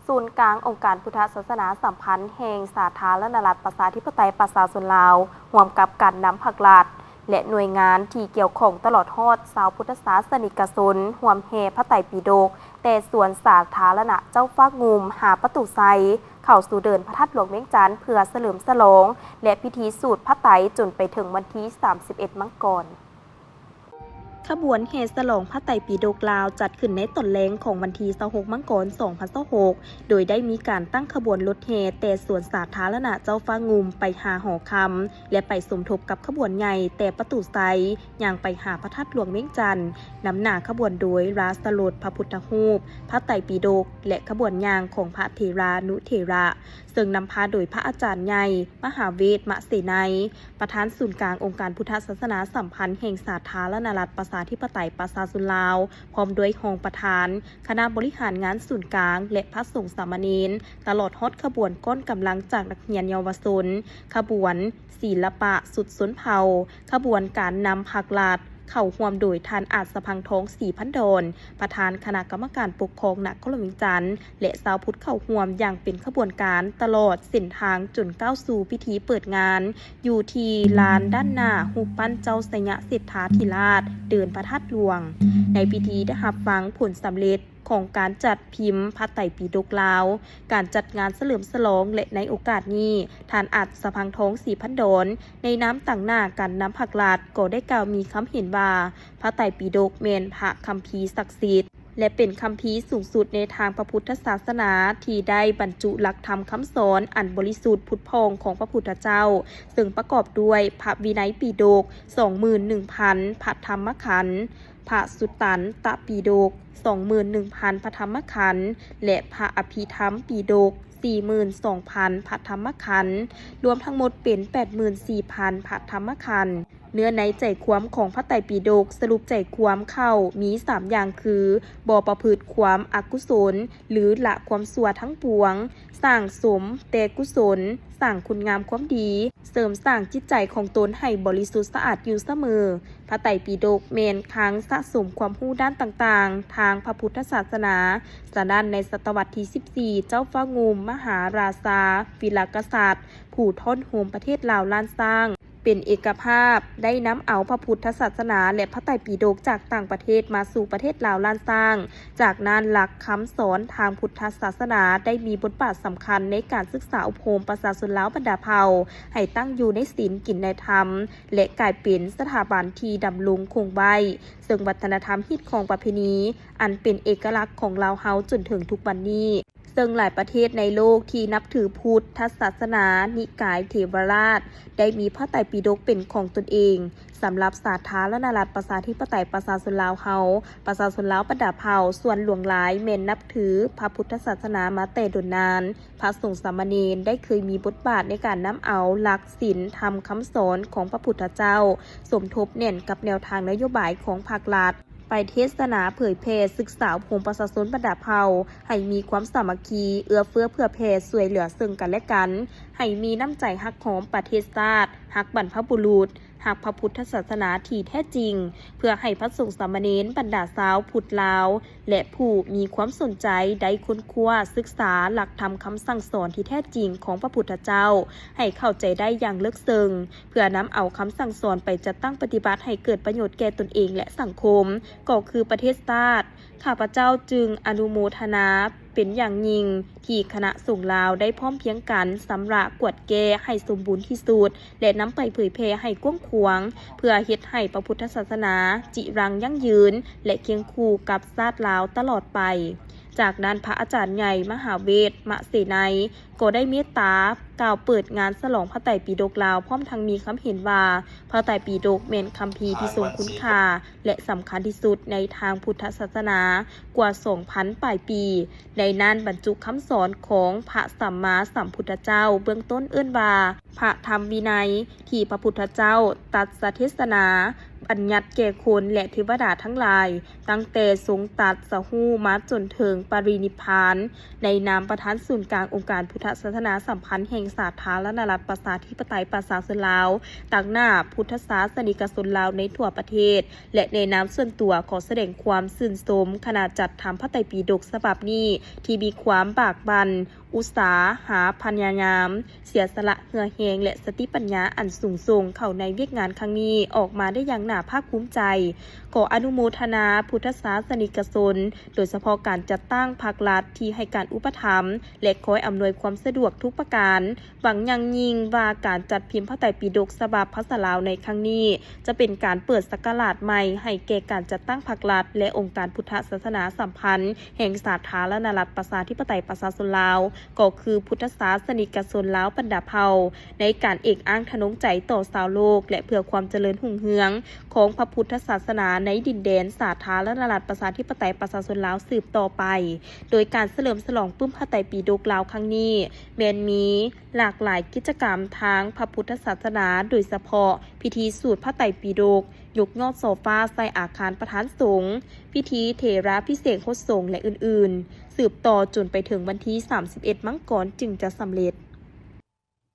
ສູນກາງອົງການພຸດທະສາສະໜາສຳພັນແຫ່ງສາທາລະນະລັດປະຊາທິປະໄຕປະຊາຊົນລາວ, ຮ່ວມກັບການນຳພັກລັດ ແລະ ໜ່ວຍງານທີ່ກ່ຽວຂ້ອງ ຕະຫຼອດຮອດຊາວພຸດທະສາສະນິກະຊົນ ຮ່ວມແຫ່ພະໄຕປິດົກ ແຕ່ສວນສາທາລະນະເຈົ້າຟ້າງຸ່ມຫາປະຕູໄຊ ເຂົ້າສູ່ເດີ່ນພະທາດຫຼວງວຽງຈັນ ເພື່ອສະເຫຼີມສະຫຼອງ ແລະ ພິທີສູດພະໄຕ ຈົນໄປເຖິງວັນທີສາມສິບເອັດມັງກອນ. ຂະບວນແຫ່ສະຫຼອງພະໄຕປິດົກລາວ ຈັດຂຶ້ນໃນຕອນແລງຂອງວັນທີຊາວຫົກມັງກອນ ສອງພັນຊາວຫົກ ໂດຍໄດ້ມີການຕັ້ງຂະບວນລົດແຫ່ແຕ່ສວນສາທາລະນະເຈົ້າຟ້າງຸ່ມໄປຫາຫໍຄຳ ແລະ ໄປສົມທົບກັບຂະບວນໃຫຍ່ແຕ່ປະຕູໄຊ ຍ່າງໄປຫາພະທາດຫຼວງວຽງຈັນ, ນຳໜ້າຂະບວນໂດຍລາຊະລົດພະພຸດທະຮູບ, ພະໄຕປິດົກ ແລະ ຂະບວນຍ່າງຂອງພະເຖລານຸເຖລະ, ເຊິ່ງນຳພາໂດຍພະອາຈານໃຫຍ່ ມະຫາເວດມະເສໄນ, ປະທານສູນກາງອົງການພຸດທະສາສະໜາສຳພັນແຫ່ງສາທາລະນະລັດປະຊາທິປະໄຕປະຊາຊົນລາວ, ພ້ອມດ້ວຍຮອງປະທານຄະນະບໍລິຫານງານສູນກາງ ແລະ ພະສົງສາມະເນນ, ຕະຫຼອດຮອດຂະບວນກ້ອນກຳລັງຈາກນັກຮຽນເຍົາວະຊົນ, ຂະບວນ ສິລະປະຊຸດຊົນເຜົ່າ, ຂະບວນການນຳພັກລັດ, ເຂົ້າຮ່ວມໂດຍທ່ານອາດສະພັງທອງ ສີພັນດອນ, ປະທານຄະນະກຳມະການປົກຄອງນະຄອນຫຼວງວຽງຈັນ ແລະ ຊາວພຸດເຂົ້າຮ່ວມຢ່າງເປັນຂະບວນການຕະຫຼອດເສັ້ນທາງ ຈົນກ້າວສູ່ພິທີເປີດງານ ຢູ່ທີ່ລານດ້ານໜ້າຮູບປັ້ນເຈົ້າໄຊຍະເສດຖາທິລາດ ເດີ່ນພະທາດຫຼວງ. ໃນພິທີໄດ້ຮັບຟັງຜົນສຳເລັດ ຂອງການຈັດພິມພະໄຕປິດົກລາວ, ການຈັດງານສະເຫຼີມສະຫຼອງ ແລະ ໃນໂອກາດນີ້, ທ່ານອາດສະພັງທອງ ສີພັນດອນ ໃນນາມຕາງໜ້າການນຳພັກລັດ ກໍໄດ້ກ່າວມີຄຳເຫັນວ່າ ພະໄຕປິດົກແມ່ນພະຄຳພີສັກສິດ ແລະ ເປັນຄຳພີສູງສຸດໃນທາງພະພຸດທະສາສະໜາ ທີ່ໄດ້ບັນຈຸຫຼັກທຳຄຳສອນອັນບໍລິສຸດຜຸດຜ່ອງຂອງພະພຸດທະເຈົ້າ, ເຊິ່ງປະກອບດ້ວຍພະວິໄນປິດົກ ສອງໝື່ນໜຶ່ງພັນ ພະທຳມະຂັນ, ພະສຸຕັນຕະປິດົກ ສອງໝື່ນໜຶ່ງພັນ ພະທຳມະຂັນ ແລະ ພະອະພິທຳປິດົກ ສີ່ໝື່ນສອງພັນ ພະທຳມະຂັນ, ລວມທັງໝົດເປັນ ແປດໝື່ນສີ່ພັນ ພະທຳມະຂັນ. ເນື້ອໃນໃຈຄວາມຂອງພະໄຕປິດົກ ສະຫຼຸບໃຈຄວາມເຂົ້າມີສາມຢ່າງຄື ບໍ່ປະພຶດຄວາມອະກຸສົນ ຫຼື ລະຄວາມຊົ່ວທັງປວງ, ສ້າງສົມແຕ່ກຸສົນ, ສ້າງຄຸນງາມຄວາມດີ, ເສີມສ້າງຈິດໃຈຂອງຕົນໃຫ້ບໍລິສຸດສະອາດຢູ່ສະເໝີ. ພະໄຕປິດົກແມ່ນຄັງສະສົມຄວາມຮູ້ດ້ານຕ່າງໆ ທາງພະພຸດທະສາສະໜາ. ສະນັ້ນ, ໃນສະຕະວັດທີສິບສີ່ ເຈົ້າຟ້າງຸ່ມມະຫາລາຊາ ວິລະກະສັດ ຜູ້ທ້ອນໂຮມປະເທດລາວລ້ານຊ້າງ ເປັນເອກະພາບ ໄດ້ນຳເອົາພະພຸດທະສາສະໜາ ແລະ ພະໄຕປິດົກຈາກຕ່າງປະເທດມາສູ່ປະເທດລາວລ້ານຊ້າງ. ຈາກນັ້ນ, ຫຼັກຄຳສອນທາງພຸດທະສາສະໜາໄດ້ມີບົດບາດສຳຄັນໃນການສຶກສາອົບຮົມປະຊາຊົນລາວບັນດາເຜົ່າ ໃຫ້ຕັ້ງຢູ່ໃນສິນກິນໃນທຳ ແລະ ກາຍເປັນສະຖາບັນທີ່ດຳລົງຄົງໄວ້ ເຊິ່ງວັດທະນະທຳຮີດຄອງປະເພນີ ອັນເປັນເອກະລັກຂອງລາວເຮົາຈົນເຖິງທຸກວັນນີ້. ເຊິ່ງຫຼາຍປະເທດໃນໂລກທີ່ນັບຖືພຸດທະສາສະໜານິກາຍເຖວະລາດ ໄດ້ມີພະໄຕປິດົກເປັນຂອງຕົນເອງ. ສຳລັບສາທາລະນະລັດປະຊາທິປະໄຕປະຊາຊົນລາວເຮົາ, ປະຊາຊົນລາວບັນດາເຜົ່າສ່ວນຫຼວງຫຼາຍແມ່ນນັບຖືພະພຸດທະສາສະໜາມາແຕ່ດົນນານ. ພະສົງສາມະເນນໄດ້ເຄີຍມີບົດບາດໃນການນຳເອົາຫຼັກສິນທຳຄຳສອນຂອງພະພຸດທະເຈົ້າ ສົມທົບແໜ້ນກັບແນວທາງນະໂຍບາຍຂອງພັກລັດ. ໄປເທສະໜາເຜີຍແຜ່ສຶກສາອົບຮົມປະຊາຊົນບັນດາເຜົ່າ ໃຫ້ມີຄວາມສາມັກຄີ ເອື້ອເຟື້ອເຜື່ອແຜ່ຊ່ວຍເຫຼືອເຊິ່ງກັນແລະກັນ, ໃຫ້ມີນ້ຳໃຈຮັກຫອມປະເທດຊາດ, ຮັກບັນພະບຸລຸດ, ຮັກພະພຸດທະສາສະໜາທີ່ແທ້ຈິງ, ເພື່ອໃຫ້ພະສົງສາມະເນນບັນດາຊາວພຸດລາວ ແລະ ຜູ້ມີຄວາມສົນໃຈໄດ້ຄົ້ນຄວ້າສຶກສາຫຼັກທຳຄຳສັ່ງສອນທີ່ແທ້ຈິງຂອງພະພຸດທະເຈົ້າ ໃຫ້ເຂົ້າໃຈໄດ້ຢ່າງເລິກເຊິ່ງ. ເພື່ອນຳເອົາຄຳສັ່ງສອນໄປຈັດຕັ້ງປະຕິບັດໃຫ້ເກີດປະໂຫຍດແກ່ຕົນເອງ ແລະ ສັງຄົມ ກໍຄືປະເທດຊາດ. ຂ້າພະເຈົ້າຈຶ່ງອະນຸໂມທະນາເປັນຢ່າງຍິ່ງ ທີ່ຄະນະສົງລາວໄດ້ພ້ອມພຽງກັນຊຳລະກວດແກ້ໃຫ້ສົມບູນທີ່ສຸດ ແລະ ນຳໄປເຜີຍແຜ່ໃຫ້ກວ້າງຂວາງ ເພື່ອເຮັດໃຫ້ພະພຸດທະສາສະໜາຈິລັງຢັ້ງຢືນ ແລະ ຄຽງຄູ່ກັບຊາດລາວຕະຫຼອດໄປ. ຈາກນັ້ນ ພະອາຈານໃຫຍ່ ມະຫາເວດ ມະເສໄນ ກໍໄດ້ເມດຕາກ່າວເປີດງານສະຫຼອງພະໄຕປິດົກລາວ ພ້ອມທັງມີຄຳເຫັນວ່າ ພະໄຕປິດົກແມ່ນຄຳພີທີ່ຊົງຄຸນຄ່າ ແລະ ສຳຄັນທີ່ສຸດໃນທາງພຸດທະສາສະໜາກວ່າສອງພັນປາຍປີ. ໃນນັ້ນບັນຈຸຄຳສອນຂອງພະສຳມາສຳພຸດທະເຈົ້າ ເບື້ອງຕົ້ນເອີ້ນວ່າ ພະທຳວິໄນ ທີ່ພະພຸດທະເຈົ້າຕັດສະເທດສະໜາ ບັນຍັດແກ່ຄົນ ແລະ ເທວະດາທັງຫຼາຍ, ຕັ້ງແຕ່ຊົງຕັດສະຮູ້ມາຈົນເຖິງປະລິນິບພານ, ໃນນາມປະທານສູນກາງອົງການພຸດທະສາສະໜາສຳພັນແຫ່ງສາທາລະນະລັດປະຊາທິປະໄຕປະຊາຊົນລາວ, ຕາງໜ້າພຸດທະສາສະນິກະຊົນລາວໃນທົ່ວປະເທດ ແລະ ໃນນາມສ່ວນຕົວ ຂໍສະແດງຄວາມຊື່ນຊົມຄະນະຈັດທຳພະໄຕປິດົກສະບັບນີ້ ທີ່ມີຄວາມບາກບັ່ນ, ອຸດສາຫະພະຍາຍາມ, ເສຍສະຫຼະເຫື່ອແຮງ ແລະ ສະຕິປັນຍາອັນສູງສົ່ງເຂົ້າໃນວຽກງານຄັ້ງນີ້ ອອກມາໄດ້ຢ່າງໜ້າພາກພູມໃຈ. ຂໍອະນຸໂມທະນາພຸດທະສາສະນິກະຊົນ, ໂດຍສະເພາະການຈັດຕັ້ງພາກລັດທີ່ໃຫ້ການອຸປະຖຳ ແລະ ຄອຍອຳນວຍຄວາມສະດວກທຸກປະການ, ຫວັງຢ່າງຍິ່ງວ່າການຈັດພິມພະໄຕປິດົກສະບັບພາສາລາວໃນຄັ້ງນີ້ ຈະເປັນການເປີດສັກກະລາດໃໝ່ໃຫ້ແກ່ການຈັດຕັ້ງພາກລັດ ແລະ ອົງການພຸດທະສາສະໜາສຳພັນແຫ່ງສາທາລະນະລັດປະຊາທິປະໄຕປະຊາຊົນລາວ ກໍຄືພຸດທະສາສະນິກະຊົນລາວບັນດາເຜົ່າ ໃນການເອກອ້າງທະນົງໃຈຕໍ່ຊາວໂລກ ແລະ ເພື່ອຄວາມຈະເລີນຮຸ່ງເຮືອງຂອງພະພຸດທະສາສະໜາໃນດິນແດນສາທາລະນະລັດປະຊາທິປະໄຕປະຊາຊົນລາວສືບຕໍ່ໄປ. ໂດຍການສະເຫຼີມສະຫຼອງປຶ້ມພະໄຕປິດົກລາວຄັ້ງນີ້ ແມ່ນມີຫຼາກຫຼາຍກິດຈະກຳທາງພະພຸດທະສາສະໜາ, ໂດຍສະເພາະພິທີສູດພະໄຕປິດົກ, ຍົກຍອດໂຊຟາໃສ່ອາຄານປະທານສົງ, ພິທີເຖລາພິເສກຫົດສົງ ແລະ ອື່ນໆ ສືບຕໍ່ຈົນໄປເຖິງວັນທີສາມສິບເອັດມັງກອນຈຶ່ງຈະສຳເລັດ.